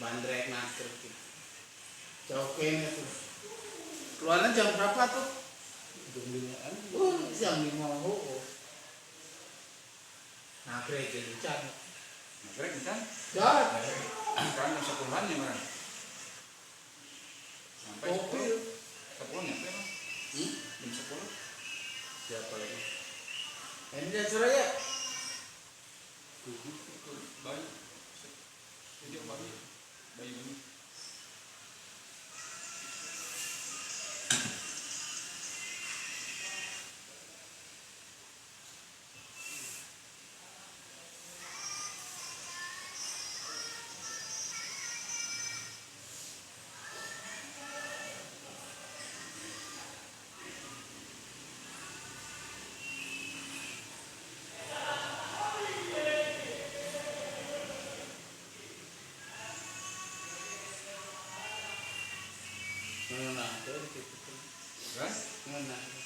Bandrek nagrek gitu. Jauh kene tuh. Keluarnya jam berapa tuh? Jam 5-an. Jam 5. Oh. Nagrek gitu can. Nagrek kan? Ya, Sekarang jam 10-an ya, Bang. Sampai mobil. 10 nyampe, Bang. Hmm? Jam 10. Siapa lagi? Ini dan Suraya. Itu bayi. Video bayi. Bayi ini. Nah, gitu. Kan? Nah.